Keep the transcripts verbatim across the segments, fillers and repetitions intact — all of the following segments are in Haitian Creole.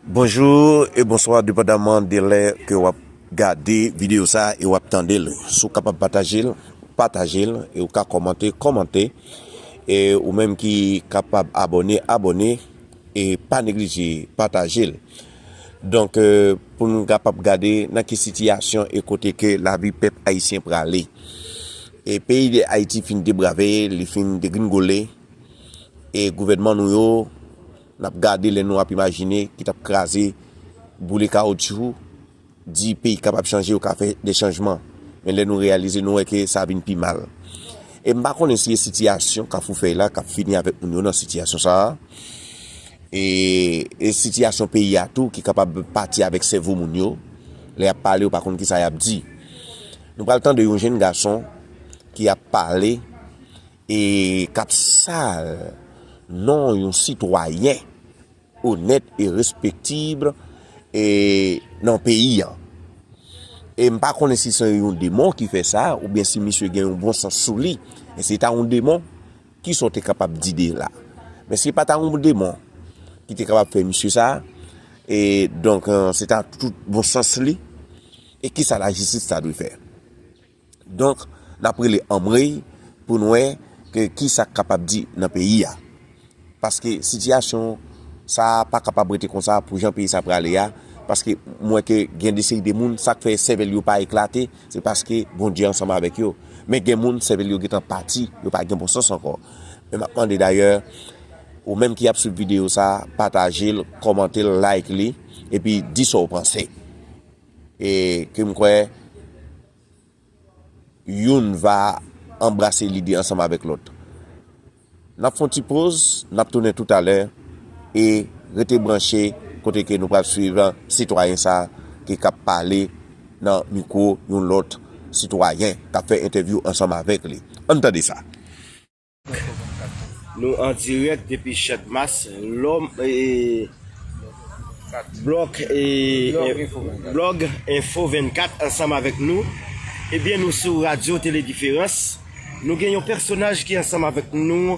Bonjou e bonswa, depandaman de lè ke w ap gade videyo sa a e w ap tande l. Si w kapab pataje l, pataje l, e w ka kòmante, kòmante. E ou menm ki kapab abòne, abòne. E pa neglije pataje l. Donk, e, pou nou kapab gade nan ki sitiyasyon e kote ke lavi pèp ayisyen prale. E peyi de Ayiti fin debrave, li fin degringole. E gouvènman nou yo, n ap gade lè nou ap imajine ki t ap kraze, boule kawotchou, di peyi kapab chanje, yo ka fè de chanjman. Men lè nou reyalize, nou wè ke sa vin pi mal. E m pa konnen si e sitiyasyon Kafou Fèy la k ap fini avèk moun yo nan sitiyasyon sa a. E, e sitiyasyon peyi a tou ki kapab pati avèk sèvo moun yo. Lè y ap pale, yo pa konn kisa y ap di. Nou pral tande yon jenn gason ki ap pale e k ap sal non yon sitwayen onèt e respektib e nan peyi an. E m pa konnen si se yon demon ki fè sa, oubyen si misye gen yon bon sans sou li. E si ta yon demon, kisa w te kapab di de la? Men si pa ta yon demon ki te kapab fè misye sa, e donk, e, se ta tout bon sans li, e kisa lajistis ta dwe fè? Donk, n ap rele anmwey pou n wè ke kisa k kapab di nan peyi a. Paske sitiyasyon sa a pa kapab rete konsa pou jan peyi sa prale a, paske m wè ke gen de seri de moun, sa k fè sèvèl yo pa eklate, se paske Bondye ansanm avèk yo. Men gen moun, sèvèl yo gentan pati, yo pa gen bon sans ankò. Men m ap mande dayè, ou menm ki ap swiv videyo sa a, pataje l, kòmante l, like li, epi di sa w panse. E ke m kwè, youn va anbrase lide ansanm avèk lòt. N ap fè yon ti poz, n ap tounen toutalè e rete branche kote ke nou pral swiv sitwayen sa a ki k ap pale nan mikwo yon lòt sitwayen k ap fè entèvyou ansanm avèk li. Ann tande sa. Nou an dirèk depi Channmas, lòm, e, blòk, e, blòg Enfo vennkat ansanm avèk nou. Ebyen, nou sou Radyo Tele Diferans. Nou gen yon pèsonaj ki ansanm avèk nou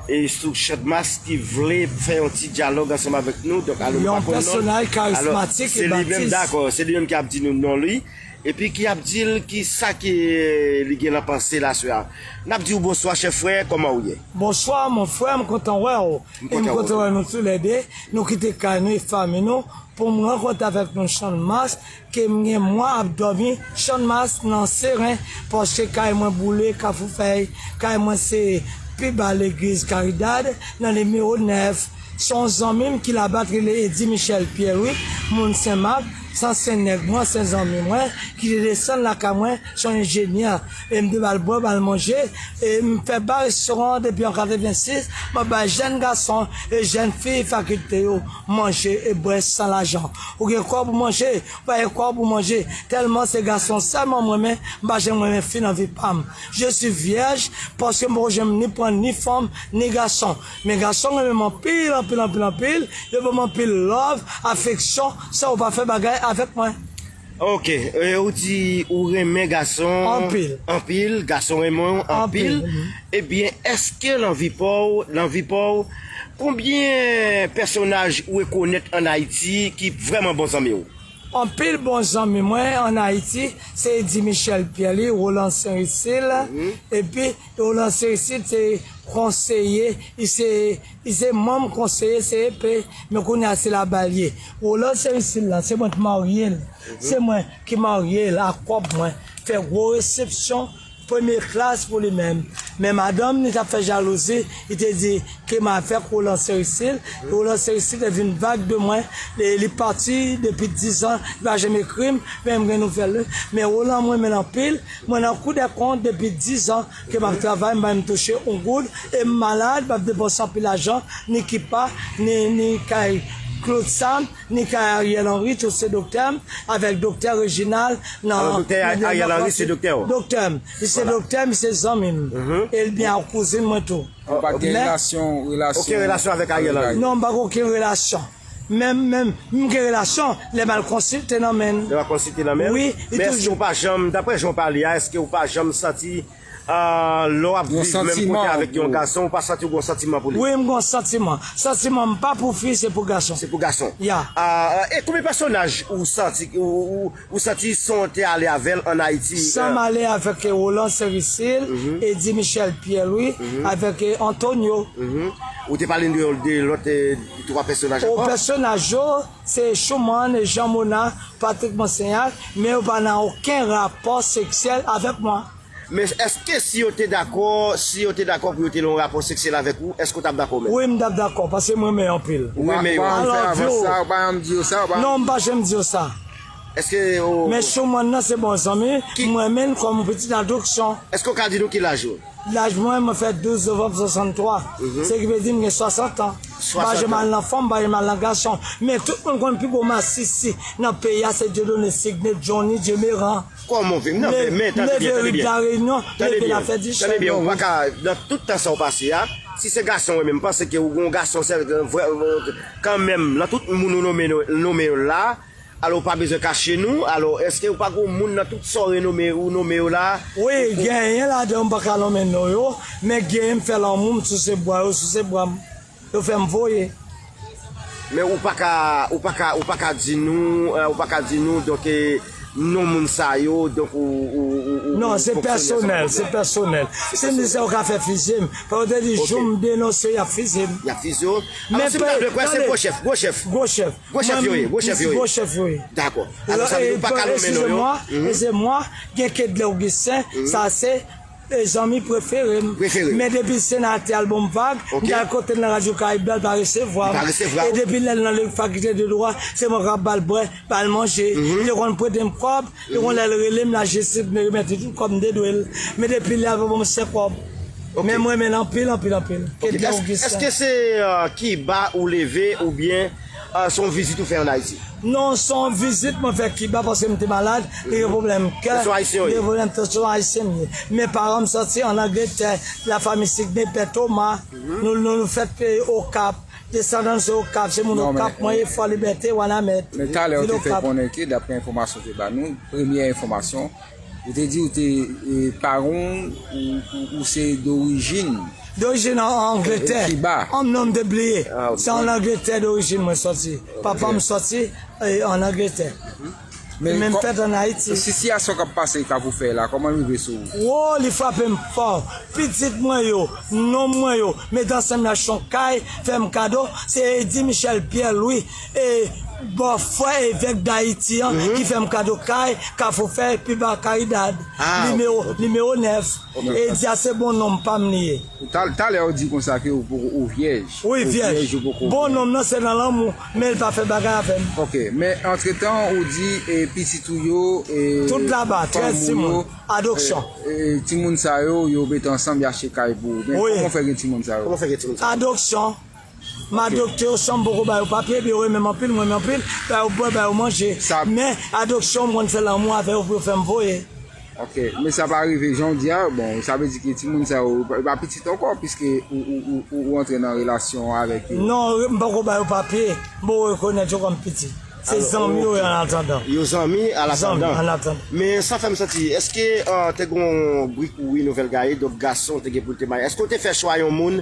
e sou Channmas ki vle fè yon ti dyalòg ansanm avèk nou. Donk, alò, nou pa konn non l. Alò, se li menm, dakò, se li menm ki ap di nou non li. Epi ki ap di l ki sa ke li gen nan panse l aswè a. N ap di w bonswa, chè frè, kòman w ye? Bonswa, mon frè, m kontan wè w. M kontan wè nou toulède. Nou kite kay nou e fanmi nou pou m rankontre avèk nou Channmas, ke m gen mwa ap dòmi Channmas nan Seren, paske kay mwen boule, Kafou Fèy, kay mwen se pi ba legliz Karidad, nan nimewo nèf. Se yon zanmi m ki laba k rele Eddy Michel Pierre, wi, moun Senmak, se ansyen nèg mwen, se zanmi mwen, ki te desann lakay mwen, se yon enjenyè. E m te ba l bwè, ba l manje, e m fè ba restoran an depi an katrevensis, m ap bay jèn gason e jèn fi fakilte yo manje e bwè san lajan. Ou gen kòb ou manje, ou pa gen kòb ou manje. Tèlman se gason sèlman m renmen, m pa janm renmen fi nan vi pa m. Je suis vierge, paske m poko janm ni pran ni fanm, ni gason. Men gason renmen m anpil, anpil, anpil, anpil. Yo ban m anpil love, afeksyon, san yo pa fè bagay avèk mwen. Ok, e, ou di ou renmen gason anpil. Anpil, gason renmen w anpil. Anpil, mhm. Ebyen, èske nan vi pa w, nan vi pa w, konbyen pèsonaj ou rekonèt ann Ayiti ki vrèman bon zanmi w? Anpil bon zanmi mwen ann Ayiti, se Eddy Michel Pierre, li, Roland Saint Lucile, mhm, epi Roland Saint Lucile se konseye, li se, li se manm konseye C E P, men kounye a se laba l ye. Roland Saint Lucile la, se mwen ki marye l. Mhm. Se mwen ki marye l ak kòb mwen. Fè gwo resepsyon, premye klas pou li menm. Men madanm li t ap fè jalouzi, li te di ke m avèk Roland Saint Lucile. Roland Saint Lucile te vin vag de mwen. Li, li pati depi diz an, li pa janm ekri m, men m gen nouvèl li. Men Roland, mwen renmen l anpil. Mwen nan Kou dè Kont depi diz an ke m ap travay, m pa janm touche yon goud. E m malad, m ap depanse anpil lajan, ni Kipa, ni, ni kay Claude Sam, ni kay Ariel Henry, tout se doktè m, avèk doktè Reginald nan... Alò, doktè Ariel Henry se doktè w? Doktè m. Li se doktè m, li se zanmi m. Mhm. E l byen ak kouzin mwen tou. Ou pa t gen relasyon, relasyon... Okenn relasyon avèk Ariel Henry? Non, m pa gen okenn relasyon. Menm, menm, m gen relasyon, lè m al konsilte nan men l. Lè w al konsilte nan men l? Wi, li toujou. Men èske w pa janm, daprè jan w pale a, èske w pa janm santi Ah, lè w ap viv menm kote avèk yon gason, ou pa santi w gen yon santiman pou li? Wi, m gen yon santiman. Santiman m pa pou fi, se pou gason. Se pou gason. Ya. Ah, e konbyen pèsonaj ou santi, ou, ou, ou santi san w te ale avè l ann Ayiti? San m ale avèk, eh, Roland Cerisil, Eddy Michel Pierre Louis, avèk, eh, Antonio. Ou te pale de, de lòt, eh, twa pèsonaj ankò? O, pèsonaj yo, se Chouman, Jean Mona, Patrick Monseigneur, men yo pa nan okenn rapò seksyèl avèk mwen. Men èske si yo te dakò, si yo te dakò pou yo te nan yon rapò seksyèl avèk ou, èske w t ap dakò menm? Wi, m t ap dakò, paske m renmen yo anpil. Ou renmen yo? I love you. Ou pa janm di yo sa, ou pa... Non, m pa janm di yo sa. Èske ou... Men Chouman nan se bon zanmi, m renmen l kòm yon pitit adopsyon. Èske w ka di nou ki laj ou? Laj mwen, mwen fèt douz novanm swasanntwa. Se ki vle di m gen swasant an. M pa janm al nan fanm, m pa janm al nan gason. Men tout moun konn pi gwo masisi nan peyi a se Dieudonné Signé, Johnny, Djemeran. Kòman w fè? Non, men, men, tande byen, tande byen. Leve ri de la Réunion, leve la fè di chan. Tande byen, ou pa ka, nan tout tan sa w pase a, si se gason w renmen, m panse ke ou gon gason sèl, vre, kanmenm, nan tout moun ou nonmen, nonmen yo la, alò ou pa bezwen kache nou, alò èske ou pa gon moun nan tout sa w renome, ou nonmen yo la? Wi, genyen ladan yo, m pa ka nonmen non yo, men genyen m fè lanmou, m souse bwa yo, souse bwa m. Yo fè m voye. Men ou pa ka, ou pa ka, ou pa ka di nou, eh, ou pa ka di nou, donk, eh, non moun sa yo, donk, ou, ou, ou, ou... Non, se pèsonèl, se pèsonèl. Si m di sa, yo ka fè fize m. Paske yo te di, jou m denonse, y ap fize m. Y ap fize w? Alò, si m ta vle kwè, se gwo chèf, gwo chèf. Gwo chèf. Gwo chèf yo ye, gwo chèf yo ye. Gwo chèf yo ye. Dakò. Alò, sa vle di ou pa ka nonmen non yo? Eskize mwa, eskize mwa, gen Kedlè Augustin, sa se e zanmi prefere m. Prefere. Men depi senatè al ban m vag, m te al kote l nan Radyo Karayib la, l pa resevwa m. Li pa resevwa w. E depi lè l nan le fakilté de dwa, se mwen k ap ba l bwè, ba l manje. Li te konn prete m kòb, li gon lè l rele m, lajistis, m te remèt li tout kòb m te dwe l. Men depi lè a, l pa ban m senk kòb. Men m renmen l anpil, anpil, anpil. Kedlè Augustin. Èske se, euh, Kiba ou leve oubyen, euh, se yon vizit ou fè ann Ayiti? Non, se yon vizit mwen fè Kiba paske m te malad, m te gen pwoblèm kè, m te gen pwoblèm tansyon, ayisyen m ye. Men paran m sòti ann Angletè, lafanmi Signé, Pè Toma, nou, nou, nou fèt, eh, Okap, desandan se Okap, se moun Okap mwen ye, Fò Libète, Wanament. Men talè ou te fè konnen ke, daprè enfòmasyon ou te ba nou, premyè enfòmasyon, ou te di ou te, eh, paran w, ou, ou, ou se dorijin Dorijin an, an Angletè. Kiba. An, non, m te bliye. Se ann Angletè dorijin mwen sòti. Papa m sòti, eh, ann Angletè. Men m fèt ann Ayiti. Sitiyasyon k ap pase Kafou Fèy la, kòman l rive sou ou? Wo, li frape m fò. Pitit mwen yo, nonm mwen yo, met ansanm y ap achte yon kay, fè m kado. Se Eddy Michel Pierre Louis, e bòfrè evèk Dayiti an, ki fè m kado kay, Kafou Fèy, pi ba Karidad. Nimewo, nimewo nèf. Eddy a se bon nonm pa m li ye. Tal-, talè ou di konsa ke ou poko, ou vyèj. Wi, vyèj. Ou vyèj, ou poko... Bon nonm nan se nan lanmou, men l pa fè bagay avè m. Ok, men antretan ou di, eh, pitit ou yo, eh, tout laba, trèz timoun, adopsyon. Eh, eh, timoun sa yo, yo mete ansanm, y achte kay pou ou. Men kòman w fè gen timoun sa yo? Kòman w fè gen timoun sa yo? Adopsyon. M adopte yo san m poko ba yo papye, epi yo renmen m anpil, m renmen anpil, ba yo bwè, ba yo manje. Men adopsyon, m konn fè lanmou avè yo pou yo fè m voye. Ok, men sa pa rive, jan w di a, bon, sa vle di ke timoun sa yo, yo pa, yo pa pitit ankò, piske ou, ou, ou, ou, ou antre nan relasyon avèk yo. Non, m poko ba yo papye, m poko rekonèt yo kòm pitit. Se zanmi yo ye, an atandan. Yo zanmi, an atandan. Zanmi, an atandan. Men sa fè m santi, èske, euh, te gen yon bri kouri Nouvèl Gaye, donk gason te gen pou l te marye? Èske w te fè chwa yon moun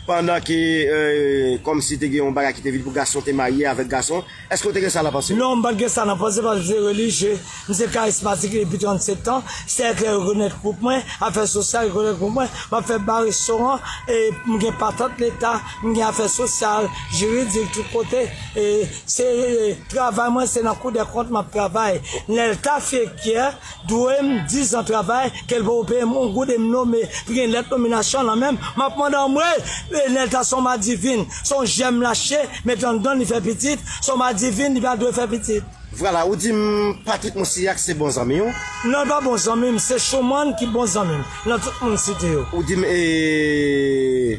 pandan ke, euh, kòmsi te gen yon bagay ki te vin pou gason te marye avèk gason? Èske w te gen sa nan panse w? Non, m pa t gen sa nan panse paske m se relijye, m se karizmatik depi trannsetan, sèk la rekonèt gwoup mwen, afè sosyal rekonèt gwoup mwen, m ap fè ba restoran, e m gen patant leta, m gen afè sosyal, jiridik, tout kote, e se, e travay mwen se nan Cour des comptes m ap travay. Nèlta Fiekyè, dwe m diz an travay, ke l poko peye m yon goud e m nome, pou gen lèt nominasyon nan men m. M ap mande anmwe, e Nèlta se yon madivin, se yon jèm l achte, met anndan li fè pitit, se yon madivin, li pa dwe fè pitit. Vwala, ou di m Patrick Monseigneur se bon zanmi w? Non, l pa bon zanmi m, se Chouman ki bon zanmi m, nan tout moun site yo. Ou di m, e,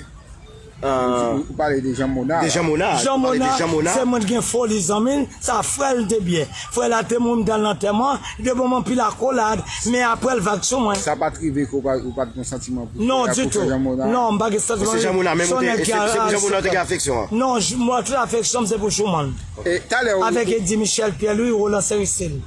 Ou, ou pale de Jean Mona. De Jean Mona. Jean Mona, se mwen ki gen foli zanmi l, sa frè l te byen. Frè la te mouri, m t al nan antèman, li te ban m anpil akolad, men apre l vag sou mwen. Sa pa t rive ke ou pa, ou pa t gen santiman pou frè, pou frè Jean Mona? Non, ditou. Non, m pa gen santiman. Se Jean Mona menm ou te, se, se pou Jean Mona ou te gen afeksyon an? Non, j-, mwen, tout afeksyon m se pou Chouman. E talè ou... Avèk Eddy Michel Pierre Louis, Roland Céristil.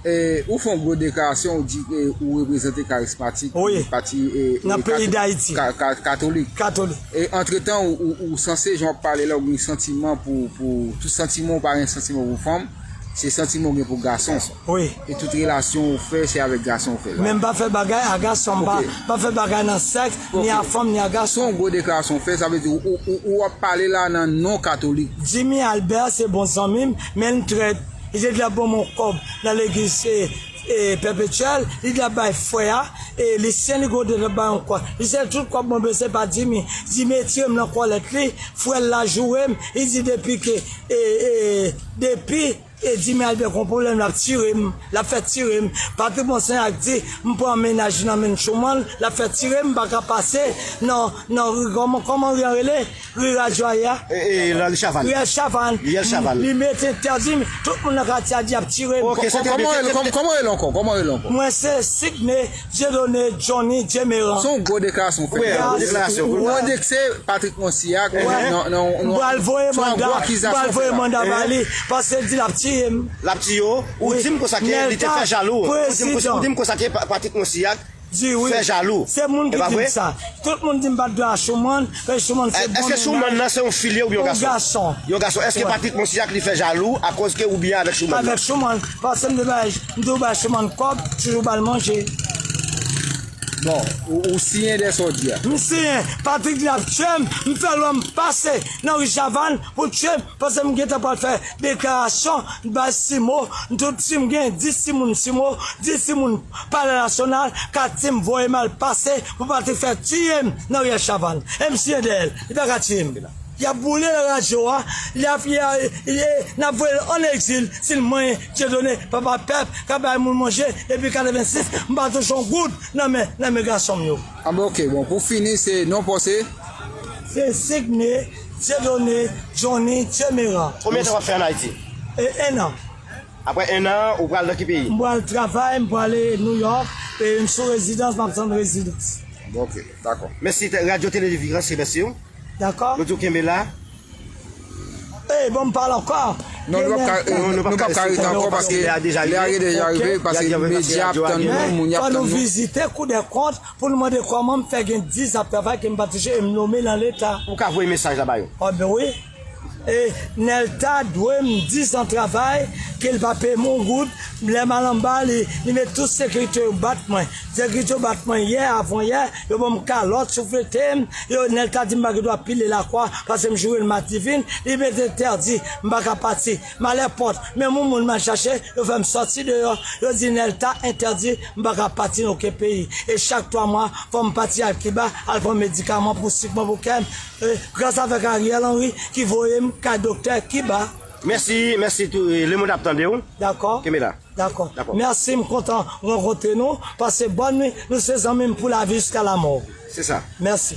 E, ou fè yon gwo deklarasyon, ou di ke ou reprezante karizmatik, Wi. pati, e, e, Nan peyi kato-, Dayiti. ka-, ka-, katolik. Katolik. E, antretan, ou, ou, ou sanse, jan w ap pale la, ou gen santiman pou, pou, tout santiman, ou pa gen santiman pou fanm, se santiman ou gen pou gason. Wi. E tout relasyon ou fè, se avèk gason ou fè l. Men m pa fè bagay a gason, m pa, Ok. pa fè bagay nan sèks, ni Ok. a fanm, ni a Se gason. yon gwo deklarasyon ou fè, sa vle di ou, ou, ou, ou ap pale la nan non katolik. Jimmy Albert se bon zanmi m, men l trèt. Li te di l ap ban m yon kòb nan legliz, e, e, Pèpetyèl, li di l ap bay frè a, e, Lisyen, li konte l ap bay yon kòb. Li se tout kòb mwen bezwen pa Jimmy. Jimmy retire m nan kòlèt li, frè l la joure m, li di depi ke, e, e, depi, e, Jimmy Albert gon pwoblèm, l ap tire m, l ap fè tire m. Patrick Monsignac di, m pran mennaj nan men Chouman, l ap fè tire m, m pa ka pase nan, nan, kòman, kòman ri an rele? Ri Radyo a ye a. E, e, Lali Chavannes. Riel Chavannes. Riel Chavannes. Li mete entèdi m, tout moun nan katye a di ap tire m. Ok, se te Kòman, de- kòman, kòman rele ankò? Kòman rele ankò? Mwen se Signé Dieudonné Johnny Diemeran. Se yon gwo deklarasyon ou fè. Wi, gwo deklarasyon. Ou, ou endekse Patrick Monsignac Wi. nan, nan, nan, M pral voye se yon manda, gwo m akizasyon pral voye fè la. manda ba li, paske l di l ap tiye m. L ap tiye w. Ou Wi. di m konsa ke li te Nèlta, fè jalou. Ou di m konsa, prezidan. ou di m konsa ke Pa-, Patrick Monsignac Di wi. fè jalou. Se moun ki di m sa. Tout moun di m pa t dwe a Chouman, paske Chouman se bon mennaj. Èske Chouman nan se yon fi li ye oubyen yon gason? Yon gason. Yon gason. Èske Patrick Monsignac li fè jalou akoz ke ou byen avèk Chouman nan? Avèk Chouman, paske m te bay, m toujou bay Chouman kòb, toujou ba l manje. Bon, ou, ou siyen dèyè sa w di a. M siyen, Patrick di l ap tye m, m fè lwa m pase nan ri Chavannes pou tye m, paske m gentan pral fè deklarasyon, m bay Simo, m tout si m gen dis timoun Simo, dis timoun Palè Nasyonal, kat tim voye m al pase pou Patrick fè tiye m nan Riel Chavannes. E m siyen dèyè l, li pa ka tiye m. Y ap boule l radyo a, y ap, y a, y a, n ap voye l ann egzil, si l manyen Dieudonné, papa pèp, ka bay moun manje, depi katrevensis, m pa touche yon goud nan men, nan men gason m yo. Ah, bon, ok, bon, pou fini, se non pa w se? Se Signé Dieudonné Johnny Diemeran. Konbyen tan w ap fè ann Ayiti? E, en an. Apre en an, ou pral nan ki peyi? M pral travay, m pral ale New York, e m sou rezidans, m ap tann rezidans. Bon, ok, dakò. Mèsi, te-, Radyo Tele Diferans remèsye w. Dakò. Nou di w kenbe la. Ey, bon, m pale ankò. Non, nou p ap ka, Kenbe nou p ap ka rete ankò paske lè a deja rive, paske medya ap tann nou, moun y ap tann nou. Fò nou vizite Kou dè Kont pou nou mande kòman m fè gen dis an travay ke m pa touche e m nome nan Leta. Ou ka voye mesaj la ba yo. Ah, ben wi. E Nèlta dwe m dis an travay, ke l pa peye m yon goud. Lè m al anba, li, li met tout sekirite yo bat mwen. Sekirite yo bat mwen yè, avan yè, yo ban m kalòt, souflete m. Yo, Nèlta di m pa gen dwa pile lakwa, paske m joure l madivin. Li met entèdi, m pa ka pati. M al èpòt, menm yon moun m al chache, yo fè m sòti deyò. Yo di Nèlta entèdi, m pa ka pati nan okenn peyi. E chak twa mwa, fò m pati al Kiba, al pran medikaman pou sik mwen, pou kè m. E, gras avèk Ariel Henry ki voye m kay doktè Kiba. Mèsi, mèsi tou. E, lemonn ap tande w. Dakò. Kenbe la. Dakò. Dakò. Mèsi, m kontan rankontre nou. Pase bòn nwit, nou se zanmi m pou lavi jiska lamò. Se sa. Mèsi.